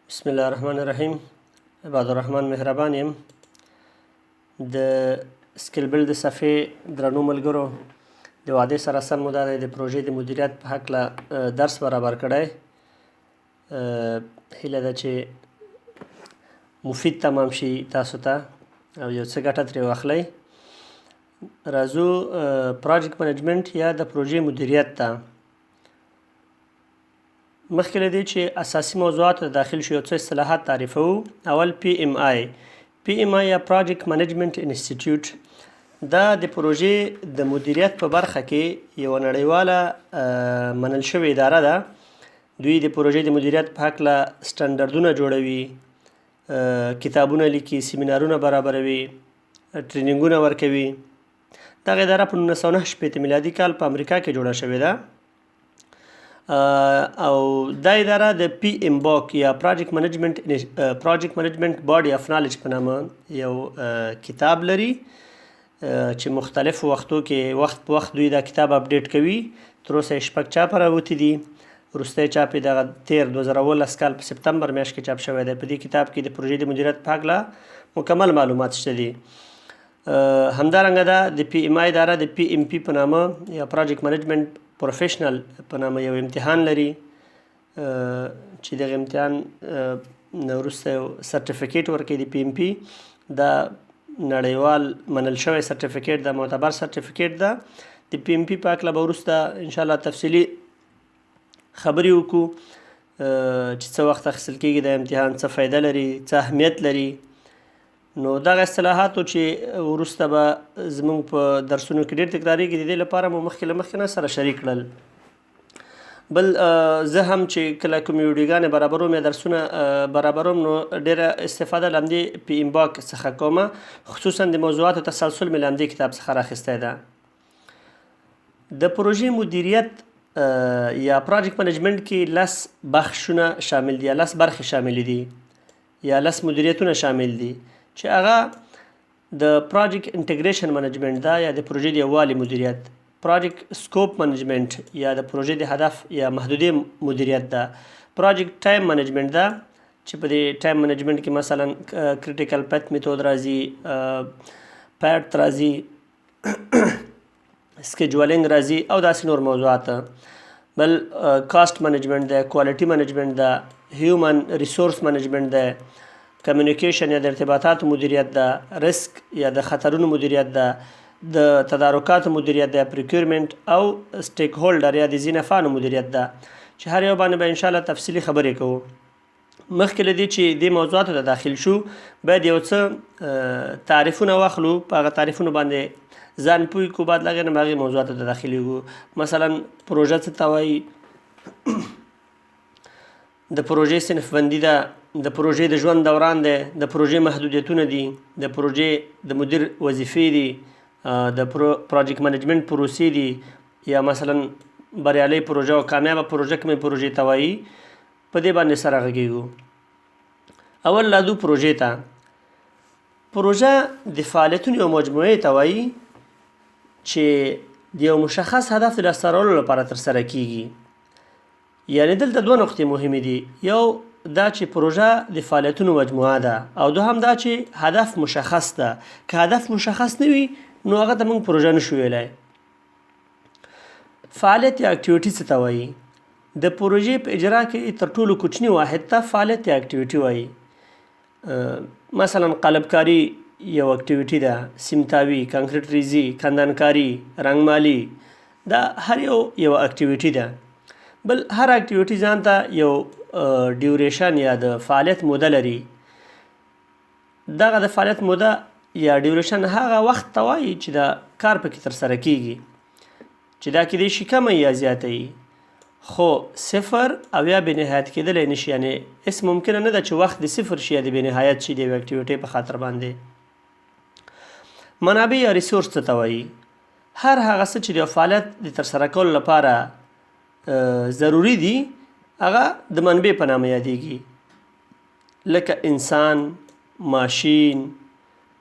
بسم الله الرحمن الرحیم. عباد الرحمن مهربان یم، د سکیل بل د صفحې درنو ملګرو. د وعدې سره سم مو دا د پروژې د مدیریت په هکله درس برابر کړی. هیله ده چې مفید تمام شي تاسو ته او یو څه ګټه ترې واخلئ. راځو پروجیکټ منیجمنټ یا د پروژې مدیریت ته. مخکې له دې چې اساسي موضوعاتو ته داخل شو، یو څه اصطلاحات تعریفوو. اول پی ایم آی. پی ایم آی یا پروجیکټ منیجمنټ انسټیټیوټ، دا د پروژې د مدیریت په برخه کې یوه نړیواله منل شوې اداره ده. دوی د پروژې د مدیریت په هکله سټنډرډونه جوړوي، کتابونه لیکي، سیمینارونه برابروي، ټریننګونه ورکوي. دغه اداره په 1969 میلادي کال په امریکا کې جوړه شوې ده او دا اداره د پی ایم باک یا پروجیکټ منیجمنټ باډي اف نالج په نامه یو کتاب لري چې مختلفو وختو کې وخت په وخت دوی دا کتاب اپډیټ کوي. تر اوسه یې شپږ چاپه راوتي دي. وروستی چاپ یې دغه تېر 2017 کال په سپتمبر میاشت کې چاپ شوی دی. په دې کتاب کې د پروژې د مدیریت په هکله مکمل معلومات شته دي. همدارنګه دا د پی ایم آی اداره د پی ایم پی په نامه یا پروجیکټ منیجمنټ پروفیشنل په نامه یو امتحان لري چې دغه امتحان نه وروسته یو سرټیفیکیټ ورکوي. د پی ایم پی دا نړیوال منل شوی سرټیفیکیټ ده، معتبر سرټیفیکیټ ده. د پی ایم پی په هکله به وروسته انشاءالله تفصیلي خبرې وکړو چې څه وخت اخیستل کېږي دا امتحان، څه فایده لري، څه اهمیت لري. نو دغه اصطلاحاتو چې وروسته به زموږ په درسونو کې ډېر تکرارېږي، د دې لپاره مو مخکې له مخکې نه سره شریک کړل. بل زه هم چې کله کومې ویډیوګانې برابروم یا درسونه برابروم، نو ډېره استفاده له همدې پی ایم باک څخه کوم. خصوصا د موضوعاتو تسلسل مې له همدې کتاب څخه راخیستی ده. د پروژې مدیریت یا پروجیکټ منیجمنټ کې لس بخشونه شامل دي یا لس برخې شاملې دي یا لس مدیریتونه شامل دي، چې هغه د پروجیکټ انټیګریشن منیجمنټ ده یا د پروژې د یووالي مدیریت، پروجیکټ سکوپ منیجمنټ یا د پروژې د هدف یا محدودې مدیریت ده، پروجیکټ ټایم منیجمنټ ده چې په دې ټایم منیجمنټ کې مثلا critical path method راځي، PERT راځي، scheduling راځي او داسې نور موضوعات. بل کاست منیجمنټ ده، کوالټي منیجمنټ ده، هیومن ریسورس منیجمنټ ده، کمیونیکیشن یا د ارتباطاتو مدیریت ده، ریسک یا د خطرونو مدیریت ده، د تدارکاتو مدیریت ده، پریکیورمنټ او سټیک هولډر یا د ذینفعانو مدیریت ده، چې هر یو باندې به انشاءالله تفصیلي خبرې کوو. مخکې له دې چې دې موضوعاتو ته داخل شو، باید یو څه تعریفونه واخلو، په هغه تعریفونو باندې ځان پوه کړو، بعد له هغې نه به هغې موضوعاتو ته داخلېږو. مثلا پروژه څه ته وایي، د پروژې صنف بندي ده، د پروژې د ژوند دوران دی، د پروژې محدودیتونه دي، د پروژې د مدیر وظیفې دي، د پروجیکټ منیجمنټ پروسې دي، یا مثلا بریالۍ پروژه او کامیابه پروژه کومې پروژې ته وایي. په دې باندې سره غږېږو. اول راځو پروژې ته. پروژه د فعالیتونو یو مجموعې ته وایي چې د یو مشخص هدف د لاسته راوړلو لپاره ترسره کیږي. یعنې دلته دوه نقطې مهمې دي: یو دا چې پروژه د فعالیتونو مجموعه ده او دوهم دا چې هدف مشخص ده. که هدف مشخص نه وي، نو هغه ته موږ پروژه نشو ویلی. فعالیت یا اکټیویټي څه ته وایي؟ د پروژې په اجرا کې تر ټولو کوچني واحد ته فعالیت یا اکټیویټي وایي. مثلا قالبکاري یو اکټیویټي ده، سیمتاوي، کانکریټ ریزي، کندنکاري، رنګمالي، دا هر یو یو اکټیویټي ده. بل هر اکټیویټي ځان ته یو ډیوریشن یا د فعالیت موده لري. دغه د فعالیت موده یا ډیوریشن هغه وخت ته وایي چې دا کار پکې ترسره کیږي، چې دا کیدای شي کمه یا زیاته وي، خو صفر او یا بې نهایت کېدلی نشي. یعنې هېڅ ممکنه نه ده چې وخت د صفر شي یا د بې نهایت شي د یوې اکټیویټۍ په خاطر باندې. منابع یا ریسورس څه ته وایي؟ هر هغه څه چې د یو فعالیت د ترسره کولو لپاره ضروري دي، هغه د منبع په نامه یادیږي، لکه انسان، ماشین،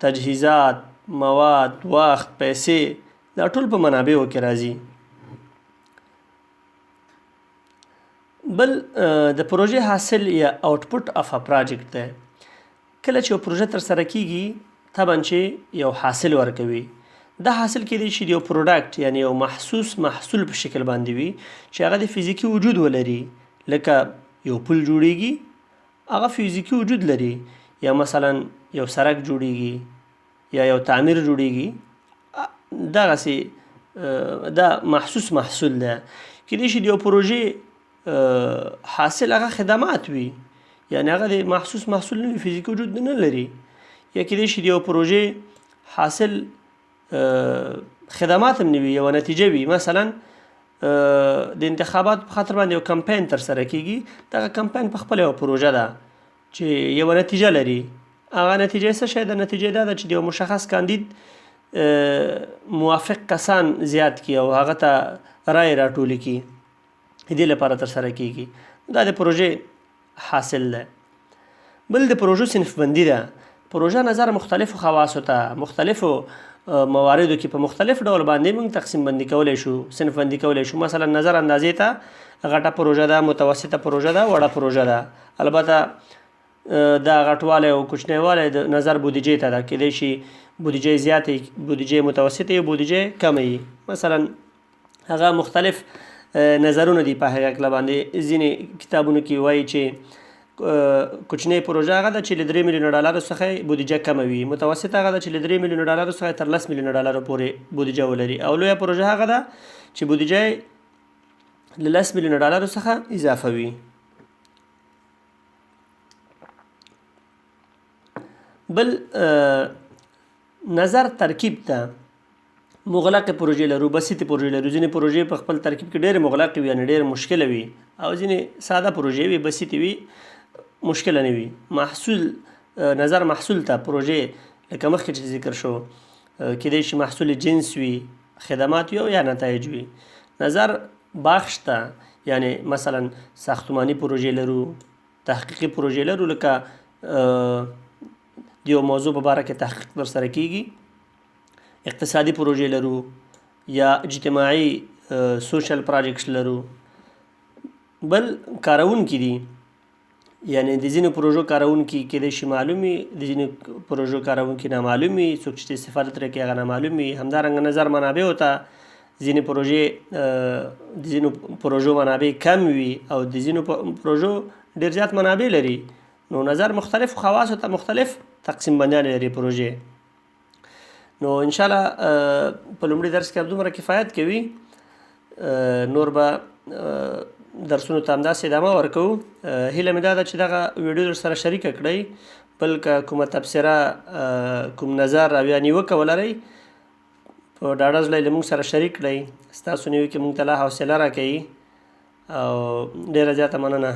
تجهیزات، مواد، وخت، پیسې، دا ټول په منابعو کې راځي. بل د پروژې حاصل یا آوټپوټ اف ا پراجیکټ دی. کله چې یو پروژه ترسره کیږي، طبعا چې یو حاصل ورکوي. دا حاصل کیدای شي د یو پروډکټ یعنی یو محسوس محصول په شکل باندې وي چې هغه د فزیکي وجود ولري، لکه یو پل جوړیږي هغه فزیکي وجود لري، یا مثلا یو سرک جوړیږي یا یو تعمیر جوړیږي، دغسې دا محسوس محصول دی. کیدای شي د یو پروژې حاصل هغه خدمات وي، یعنی هغه د محسوس محصول نه وي، فزیکي وجود نه لري. یا کیدای شي د یو پروژې حاصل خدمات هم نه وي، یوه نتیجه وي. مثلا د انتخاباتو په خاطر باندې یو کمپاین ترسره کیږي، دغه کمپاین په خپله یوه پروژه ده چې یوه نتیجه لري. هغه نتیجه څه شی ده؟ نتیجه دا ده چې د یو مشخص کاندید موافق کسان زیات کړي او هغه ته رایې راټولې کړي، د دې لپاره ترسره کیږي. دا د پروژې حاصل دی. بل د پروژو صنف بندي ده. پروژه نظر مختلفو خواصو ته مختلفو مواردو کې په مختلف ډول باندې موږ تقسیم بندي کولی شو، صنف بندي کولی شو. مثلا نظر اندازې ته غټه پروژه ده، متوسطه پروژه ده، وړه پروژه ده. البته دا غټوالی او کوچنیوالی د نظر بودیجې ته ده، کیدای شي بودیجه یې زیاته وي، بودیجه یې متوسطه وي، بودیجه یې کمه وي. مثلا هغه مختلف نظرونه دي په هغه هکله باندې. ځینې کتابونو کې وایي چې کوچنۍ پروژه هغه ده چې له 3 میلیونه ډالرو څخه یې بودیجه کمه وي، متوسطه هغه ده چې له 3 میلیونه ډالرو څخه تر 10 میلیونه ډالرو پورې بودیجه ولري، او لویه پروژه هغه ده چې بودیجه یې له 10 میلیونه ډالرو څخه اضافه وي. بل نظر ترکیب ته مغلقې پروژې لرو، بسیطې پروژې لرو. ځینې پروژې په خپل ترکیب کې ډېرې مغلقې وي، یعنې ډېرې مشکله وي، او ځینې ساده پروژې وي، بسیطې وي، مشکله نه وي. محصول نظر محصول ته پروژې لکه مخکې چې ذکر شو کیدای شي محصول جنس وي، خدمات وي او یا نتایج وي. نظر بخش ته یعنی مثلا ساختماني پروژې لرو، تحقیقي پروژې لرو، لکه د یو موضوع په باره کې تحقیق ترسره کیږي. اقتصادي پروژې لرو یا اجتماعي سوشل پروجیکټس لرو. بل کارونکي دي، یعنی د ځینو پروژو کارونکي کیدای شي معلوم وي، د ځینو پروژو کارونکي نامعلوم وي، څوک چې استفاده ترې کوي هغه نامعلوم وي. همدارنګه نظر منابعو ته ځینې پروژې د ځینو پروژو منابع کم وي او د ځینو پروژو ډېر زیات منابع لري. نو نظر مختلفو خواصو ته مختلف تقسیم بندیان لري پروژې. نو ان شاء الله په لومړي درس کې همدومره کفایت کوي، نور به درسونو ته همداسې ادامه ورکوو. هیله مې دا ده چې دغه ویډیو در سره شریکه کړئ. بل که کومه تبصره، کوم نظر او یا نیوکه ولرئ، په ډاډه زړه یې له موږ سره شریک کړئ. ستاسو نیوکې موږ ته لا حوصله راکوي او ډېره زیاته مننه.